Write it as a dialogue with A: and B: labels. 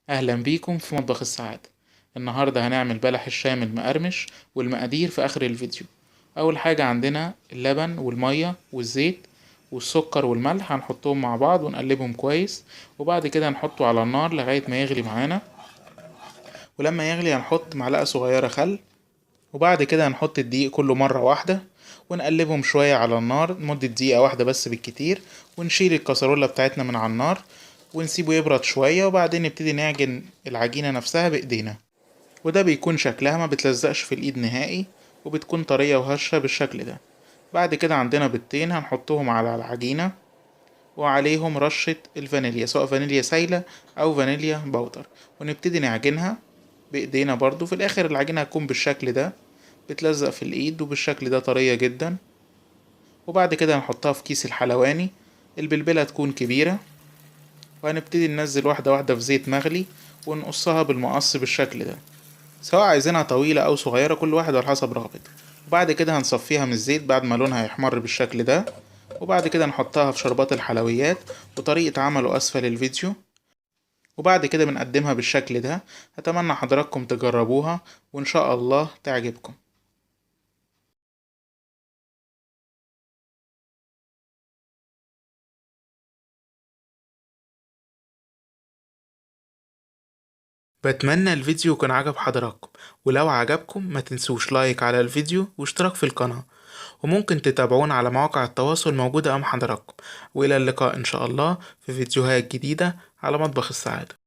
A: أهلا بيكم في مطبخ السعادة. النهاردة هنعمل بلح الشام المقرمش، والمقادير في آخر الفيديو. أول حاجة عندنا اللبن والمية والزيت والسكر والملح، هنحطهم مع بعض ونقلبهم كويس، وبعد كده هنحطه على النار لغاية ما يغلي معانا. ولما يغلي هنحط معلقة صغيرة خل، وبعد كده هنحط الدقيق كله مرة واحدة ونقلبهم شوية على النار لمدة دقيقة واحدة بس بالكتير، ونشيل الكسرولة بتاعتنا من على النار ونسيبه يبرد شوية، وبعدين نبتدي نعجن العجينة نفسها بإيدينا، وده بيكون شكلها ما بتلزقش في الإيد نهائي، وبتكون طرية وهشة بالشكل ده. بعد كده عندنا بيضتين هنحطهم على العجينة، وعليهم رشة الفانيليا سواء فانيليا سايلة أو فانيليا بودر، ونبتدي نعجنها بإيدينا برضو. في الآخر العجينة هتكون بالشكل ده، بتلزق في الإيد وبالشكل ده طرية جدا. وبعد كده هنحطها في كيس الحلواني، البلبلة تكون كبيرة، وهنبتدي ننزل واحدة واحدة في زيت مغلي ونقصها بالمقص بالشكل ده، سواء عايزينها طويلة أو صغيرة كل واحد على حسب رغبته. وبعد كده هنصفيها من الزيت بعد ما لونها يحمر بالشكل ده، وبعد كده نحطها في شربات الحلويات، وطريقة عمله أسفل الفيديو. وبعد كده بنقدمها بالشكل ده. أتمنى حضراتكم تجربوها وإن شاء الله تعجبكم. بتمنى الفيديو يكون عجب حضراتكم، ولو عجبكم ما تنسوش لايك على الفيديو واشتراك في القناة، وممكن تتابعونا على مواقع التواصل موجودة أمام حضراتكم. وإلى اللقاء إن شاء الله في فيديوهات جديدة على مطبخ السعادة.